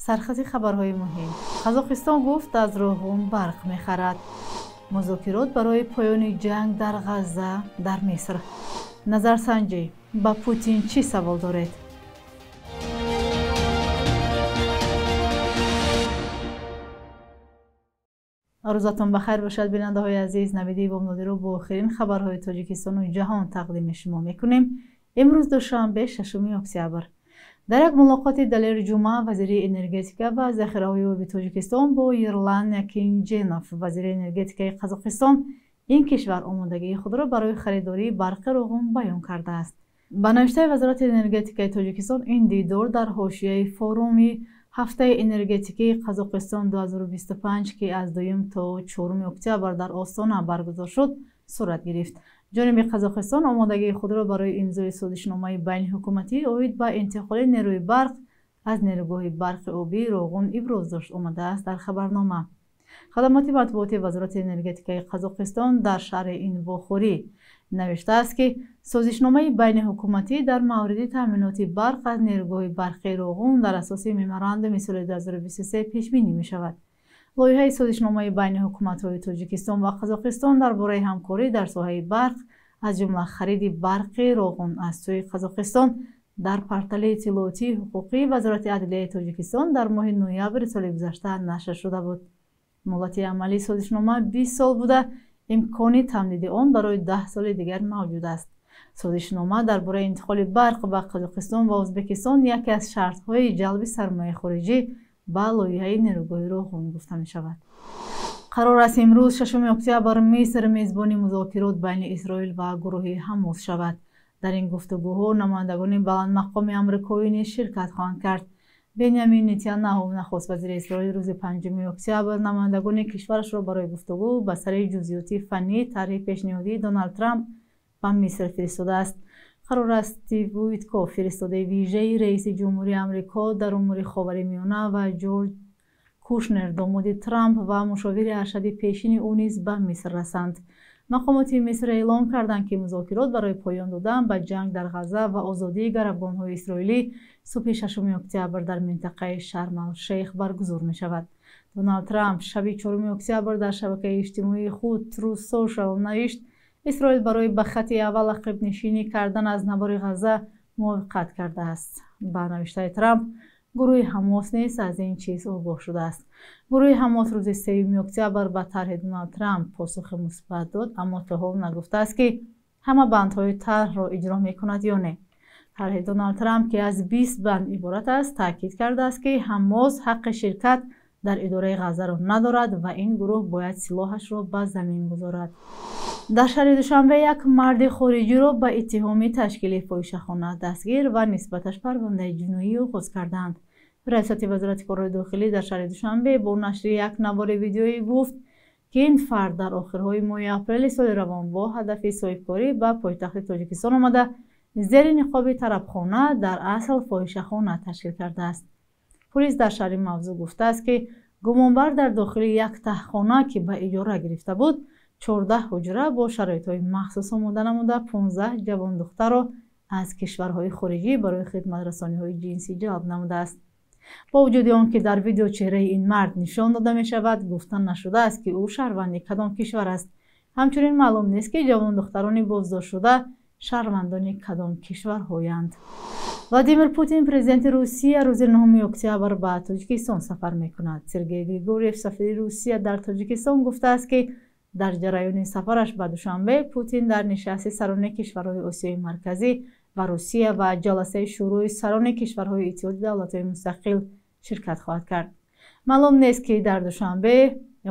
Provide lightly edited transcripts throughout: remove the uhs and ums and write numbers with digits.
Сархати хабарҳои муҳим. Қазоқистон гуфт аз Роғун барқ мехарад. Музокирот барои поёни ҷанг дар Ғазза дар Миср. Назарсанҷӣ: ба Путин чӣ савол доред? Рӯзатон ба хайр бошад, бинандаҳои азиз. Навиди Бомдодиро бо охирин хабарҳои Тоҷикистону ҷаҳон тақдими шумо мекунем. Имрӯз душанбе, 6 октябр. Дар як мулоқоти Далер Ҷума, вазири энергетика ва захираҳои оби Тоҷикистон бо Ерлан Якинҷенов, вазири энергетикаи Қазоқистон, ин кишвар омодагии худро барои харидории барқи Роғун баён кардааст. Ба навиштаи Вазорати энергетикаи Тоҷикистон, ин дидор дар ҳошияи форуми ҳафтаи энергетикии Қазоқистон 2025, ки аз 2 то 4 октябр дар Остона баргузор шуд, сурат гирифт. Ҷониби Қазоқистон омодагии худро барои имзои созишномаи байниҳукуматӣ оид ба интиқоли нерӯи барқ аз нерӯгоҳи барқи обии Роғун иброз дошт, омадааст дар хабарнома. Хадамоти матбуоти Вазорати энергетикаи Қазоқистон дар шаҳри ин вохӯрӣ навиштааст, ки созишномаи байниҳукуматӣ дар мавриди таъминоти барқ аз нерӯгоҳи барқи Роғун дар асоси меморандуми соли 2023 пешбинӣ мешавад. Лоиҳаи созишномаи байни ҳукуматҳои Тоҷикистон ва Қазоқистон дар бораи ҳамкорӣ дар соҳаи барқ, аз ҷумла хариди барқи Роғун аз сӯи Қазоқистон, дар портали иттилоотии ҳуқуқии Вазорати адлияи Тоҷикистон дар моҳи ноябри соли гузашта нашр шуда буд. Муҳлати амалии созишнома 20 сол буда, имкони тамдиди он барои 10 соли дигар мавҷуд аст. Созишнома дар бораи интиқоли барқ ба Қазоқистон ва Ӯзбекистон яке аз шартҳои ҷалби сармояи хориҷӣ ба лоиҳаи нерӯгоҳи Роғун гуфта мешавад. Қарор аст имрӯз 6 октябр Миср мезбони музокирот байни Исроил ва гурӯҳи Ҳамос шавад. Дар ин гуфтугӯҳо намояндагони баландмақоми амрикоӣ низ ширкат хоҳанд кард. Бенямин Нетаняҳу, нахуствазири Исроил, рӯзи 5 октябр намояндагони кишварашро барои гуфтугӯ ба сари ҷузъиёти фаннии тарҳи пешниҳодии Доналд Трамп ба Миср фиристодааст. Қарор аст Стив Уиткоф, фиристодаи вижаи раиси ҷумҳурии Амрико дар умури Ховари Миёна, ва Ҷорҷ Кушнер, домоди Трамп ва мушовири аршади пешини ӯ низ ба Миср расанд. Мақомоти Миср эълон карданд, ки музокирот барои поён додан ба ҷанг дар Ғазза ва озодии гаравгонҳои исроилӣ субҳи 6 октябр дар минтақаи Шарм-ал-Шейх баргузор мешавад. Доналд Трамп шаби 4 октябр дар шабакаи иҷтимоии худ Truth Social навишт: Исроил барои ба хати аввал ақибнишинӣ кардан аз навори Ғазза мувофиқат кардааст. Ба навиштаи Трамп, гурӯҳи Ҳамос низ аз ин чиз огоҳ шудааст. Гурӯҳи Ҳамос рӯзи 3 октябр ба тарҳи Доналд Трамп посухи мусбат дод, аммо то ҳол нагуфтааст, ки ҳама бандҳои тарҳро иҷро мекунад ё не. Тарҳи Доналд Трамп, ки аз 20 банд иборат аст, таъкид кардааст, ки Ҳамос ҳаққи ширкат дар идораи Ғаззаро надорад ва ин гурӯҳ бояд силоҳашро ба замин гузорад. Дар шаҳри Душанбе як марди хориҷиро ба иттиҳоми ташкили фоҳишахона дастгир ва нисбаташ парвандаи ҷиноӣ оғоз карданд. Раёсати Вазорати корҳои дохилӣ дар шаҳри Душанбе бо нашри як навори видеоӣ гуфт, ки ин фард дар охирҳои моҳи апрели соли равон бо ҳадафи соҳибкорӣ ба пойтахти Тоҷикистон омада, зери ниқоби тарабхона дар асл фоҳишахона ташкил кардааст. Полис дар шаҳри мавзӯъ гуфтааст, ки гумонбар дар дохили як таҳхона, ки ба иҷора гирифта буд, 14 ҳуҷра бо шароитҳои махсус омода намуда, 15 ҷавондухтарро аз кишварҳои хориҷӣ барои хидматрасониҳои ҷинсӣ ҷалб намудааст. Бо вуҷуди он ки дар видео чеҳраи ин мард нишон дода мешавад, гуфта нашудааст, ки ӯ шаҳрванди кадом кишвар аст. Ҳамчунин маълум нест, ки ҷавондухтарони боздоштшуда шаҳрвандони кадом кишварҳоянд. Владимир Путин, президенти Русия, рӯзи 9 октябр ба Тоҷикистон сафар мекунад. Сергей Григорьев, сафири Русия дар Тоҷикистон, гуфтааст, ки дар ҷараёни сафараш ба Душанбе Путин дар нишасти сарони кишварҳои Осиёи Марказӣ ва Русия ва ҷаласаи Шӯрои сарони кишварҳои Иттиҳоди давлатҳои мустақил ширкат хоҳад кард. Маълум нест, ки дар Душанбе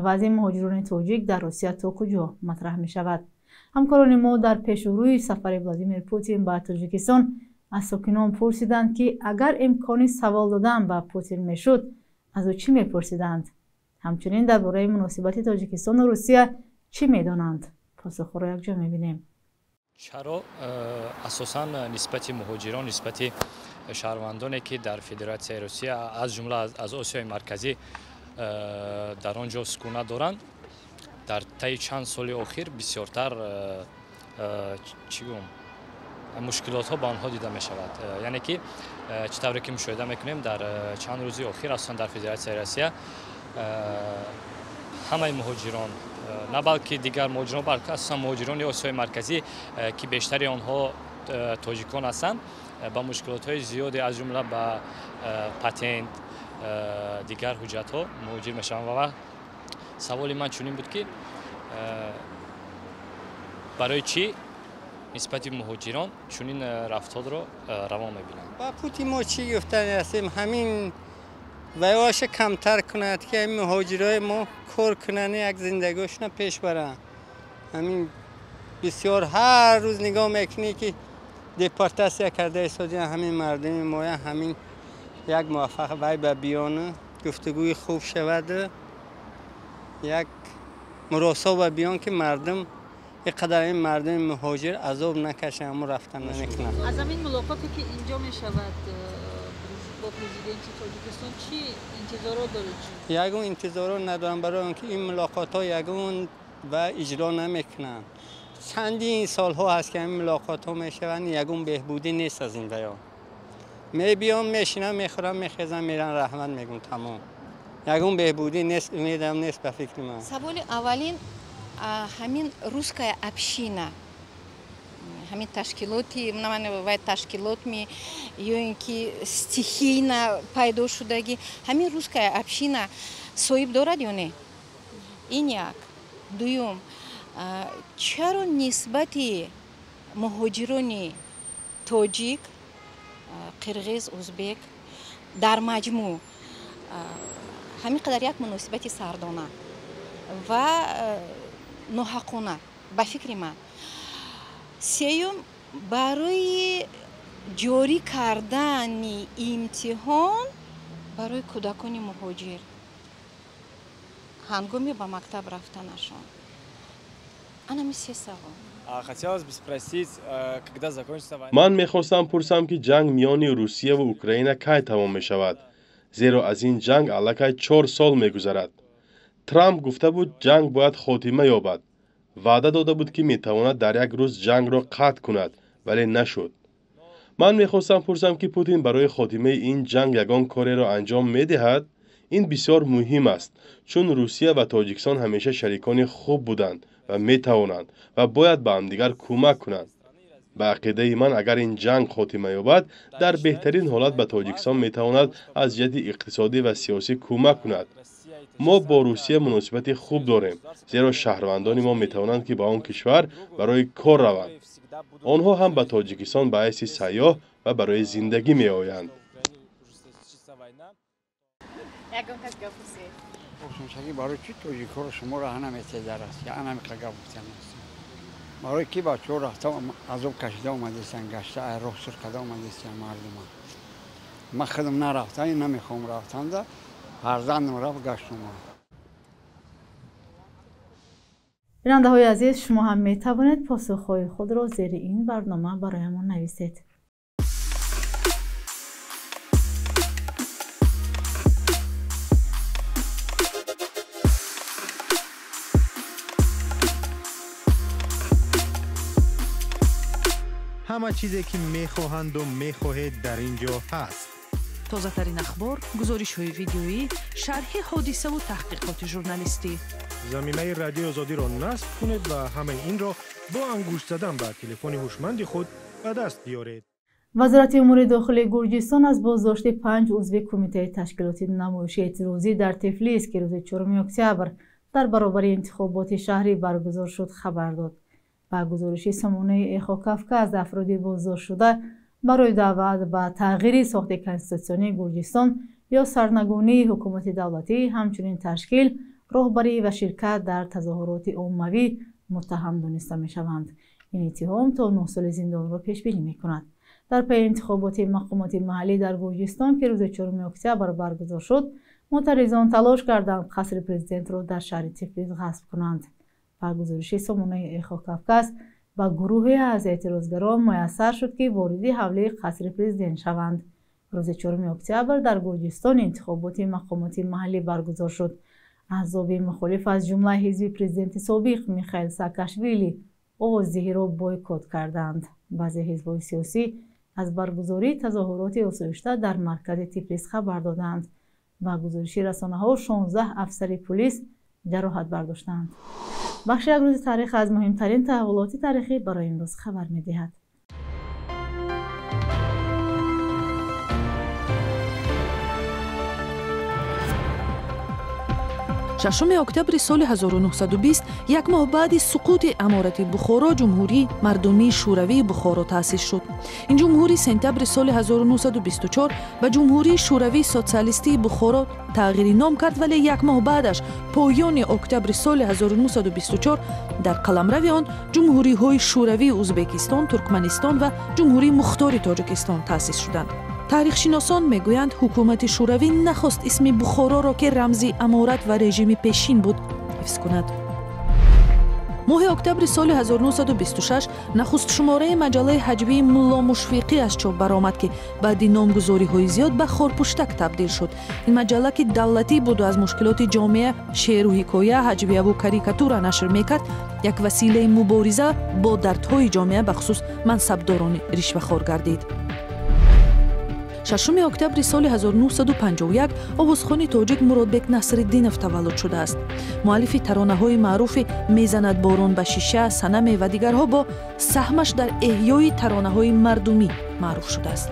вазъи муҳоҷирони тоҷик дар Русия то куҷо матраҳ мешавад. Ҳамкорони мо дар пешурӯи сафари Владимир Путин ба Тоҷикистон аз сокинон пурсиданд, ки агар имкони савол додан ба Путин мешуд, аз ӯ чӣ мепурсиданд? Ҳамчунин дар бораи муносибати Тоҷикистону Русия чӣ медонанд? Посухҳоро якҷо мебинем. Чаро асосан нисбати муҳоҷирон, нисбати шаҳрвандоне, ки дар Федератсияи Русия, аз ҷумла аз Осиёи Марказӣ дар он ҷо сукунат доранд, дар таи чанд соли охир бисёртар чӣ гӯм мушкилотҳо ба онҳо дида мешавад, яъне ки Чӣ тавре ки мушоҳида мекунем, дар чанд рӯзи охир, асосан дар Федератсияи Россия, ҳамаи муҳоҷирон, на балки дигар муҳоҷирон, балки асосан муҳоҷирони Осиёи Марказӣ, ки бештари онҳо тоҷикон ҳастанд, ба мушкилотҳои зиёде, аз ҷумла ба патент, дигар ҳуҷҷатҳо муҳоҷир мешаванд. Ва саволи ман чунин буд, ки барои чӣ нисбати муҳоҷирон чунин рафторро раво мебинанд? Ба Путин мо чӣ гуфтани ҳастем? Ҳамин вайоша камтар кунад, ки ҳамин муҳоҷирои мо кор кунанд, як зиндагиашона пеш баранд. Ҳамин бисёр ҳар рӯз нигоҳ мекунӣ, ки депортатсия карда истодиан ҳамин мардуми моя. Ҳамин як муваффақ вай ба биёну гуфтугӯи хуб шавад, як муросо ба биён, ки мардум иқадар ин мардуми муҳоҷир азоб накашанд, ҳамун рафтан намекунанд. Аз ҳамин мулоқоте, ки инҷо мешавад бо президенти Тоҷикистон, чӣ интизорот доред? Ягон интизорот надорам, барои он ки ин мулоқотҳо ягон ва иҷро намекунанд. Чандин солҳо ҳаст, ки ҳамин мулоқотҳо мешаванд, ягон беҳбудӣ нест аз ин ваё. Мебиём, мешинам, мехӯрам, мехезам, мерам, раҳмат мегӯм, тамом. Ягон беҳбудӣ нест, умедам нест ба фикри ман. Саволи аввалин: ҳамин русская община, ҳамин ташкилоти, вай ташкилотми ё ин ки стихийно пайдо шудагӣ, ҳамин русская община соҳиб дорад ё не? Ин як. Дуюм, чаро нисбати муҳоҷирони тоҷик, қирғиз, узбек дар маҷмӯъ ҳамин қадар як муносибати сардона ва ноҳаққона, ба фикри ман? Сеюм, барои ҷорӣ кардани имтиҳон барои кӯдакони муҳоҷир ҳангоми ба мактаб рафтанашон. Анами се савол. Хотелось бы спросить, когда закончится война. Ман мехостам пурсам, ки ҷанг миёни Русия ва Украина кай тамом мешавад, зеро аз ин ҷанг аллакай 4 сол мегузарад. Трамп гуфта буд, ҷанг бояд хотима ёбад, ваъда дода буд, ки метавонад дар як рӯз ҷангро қатъ кунад, вале нашуд. Ман мехостам пурсам, ки Путин барои хотимаи ин ҷанг ягон кореро анҷом медиҳад. Ин бисёр муҳим аст, чун Русия ва Тоҷикистон ҳамеша шарикони хуб буданд ва метавонанд ва бояд ба ҳамдигар кӯмак кунанд. Ба ақидаи ман, агар ин ҷанг хотима ёбад, дар беҳтарин ҳолат ба Тоҷикистон метавонад аз ҷиҳати иқтисодӣ ва сиёсӣ кӯмак кунад. Мо бо Русия муносибати хуб дорем, зеро шаҳрвандони мо метавонанд, ки ба он кишвар барои кор раванд, онҳо ҳам ба Тоҷикистон ба ҳайси сайёҳ ва барои зиндагӣ меоянд. Ягон кас гап пурсед. Шаги, барои чӣ тоҷикҳоро шумо раҳ наметиҳед дар Россия? Анамиқа гап гуфтан аст. Барои ки бачаҳо рафта, азоб кашида омадестан, гашта, ай роҳ сур карда омадестан мардума. Ман худам нарафта, намехоҳам рафтанда, фарзандам рафт, гашт, омад. Бинандаҳои азиз, шумо ҳам метавонед посухҳои худро зери ин барнома бароямон нависед. Ҳама чизе, ки мехоҳанду мехоҳед, дар ин ҷо ҳаст. Тозатарин ахбор, гузоришҳои видеоӣ, шарҳи ҳодисаву таҳқиқоти журналистӣ. Замимаи Радиои Озодиро насб кунед ва ҳамаи инро бо ангушт задан ба телефони ҳушманди худ ба даст биёред. Вазорати умури дохилии Гурҷистон аз боздошти панҷ узви кумитаи ташкилоти намоиши эътирозӣ дар Тифлис, ки рӯзи 4 октябр дар баробари интихоботи шаҳрӣ баргузор шуд, хабар дод. Ба гузориши сомонаи Эхо Кавказ, афроди боздоштшуда барои даъват ба тағйири сохти конститутсионии Гурҷистон ё сарнагунии ҳукумати давлатӣ, ҳамчунин ташкил, роҳбарӣ ва ширкат дар тазоҳуроти оммавӣ муттаҳам дониста мешаванд. Ин иттиҳом то 9 соли зиндонро пешбинӣ мекунад. Дар пайи интихоботи мақомоти маҳаллӣ дар Гурҷистон, ки рӯзи 4 октябр баргузор шуд, мӯътаризон талош карданд қасри президентро дар шаҳри Тифлис ғасб кунанд. Ба гузориши сомонаи Эхо Кавказ, ба гурӯҳе аз эътирозгарон муяссар шуд, ки вориди ҳавлии қасри президент шаванд. Рӯзи 4 октябр дар Гурҷистон интихоботи мақомоти маҳаллӣ баргузор шуд. Аҳзоби мухолиф, аз ҷумла ҳизби президенти собиқ Михаил Саакашвили, овоздиҳиро бойкот карданд. Баъзе ҳизбҳои сиёсӣ Аз баргузории тазоҳуроти осоишта дар маркази Тифлис хабар доданд. Ба гузориши расонаҳо 16 афсари пулис ҷароҳат бардоштанд. Бахши як рӯзи таърих аз муҳимтарин таҳаввулоти таърихӣ барои имрӯз хабар медиҳад. Шашуми октябри соли 1920, як моҳ баъди суқути аморати Бухоро, Ҷумҳурии Мардумии Шӯравии Бухоро таъсис шуд. Ин ҷумҳурӣ сентябри соли 1924 ба Ҷумҳурии Шӯравии Социалистии Бухоро тағйири ном кард, вале як моҳ баъдаш, поёни октябри соли 1924, дар қаламрави он ҷумҳуриҳои Шӯравии Узбекистон, Туркманистон ва Ҷумҳурии Мухтори Тоҷикистон таъсис шуданд. Таърихшиносон мегӯянд, ҳукумати Шӯравӣ нахост исми Бухороро, ки рамзи аморат ва режими пешин буд, ҳифз кунад. Моҳи октябри соли 1926 нахуст шумораи маҷаллаи ҳаҷвии Мулло Мушфиқӣ аз чоп баромад, ки баъди номгузориҳои зиёд ба Хорпуштак табдил шуд. Ин маҷалла, ки давлатӣ буду аз мушкилоти ҷомеа шеъру ҳикоя, ҳаҷвияву карикатура нашр мекард, як василаи мубориза бо дардҳои ҷомеа, бахусус мансабдорони ришвахор гардид. Шашуми октябри соли 1951 овозхони тоҷик Муродбек Насриддинов таваллуд шудааст. Муаллифи таронаҳои маъруфи «Мезанад борон ба шиша», «Санаме» ва дигарҳо бо саҳмаш дар эҳёи таронаҳои мардумӣ маъруф шудааст.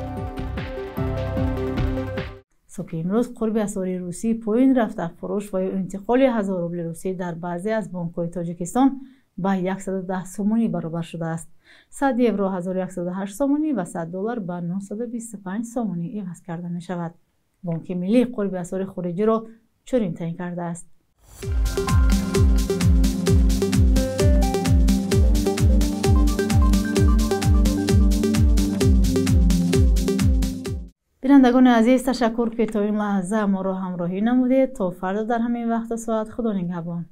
Субҳи имрӯз қурби асъори русӣ поин рафта, фурӯш ва ё интиқоли 1000 рубли русӣ дар баъзе аз бонкҳои Тоҷикистон ба 110 сомонӣ баробар шудааст. 100 евро 1108 сомонӣ ва 100 доллар ба 925 сомонӣ иваз карда мешавад. Бонки Миллӣ қурби асъори хориҷиро чунин таъин кардааст. Бинандагони азиз, ташаккур, ки то ин лаҳза моро ҳамроҳӣ намудед. То фардо дар ҳамин вақту соат, Худо нигаҳбон.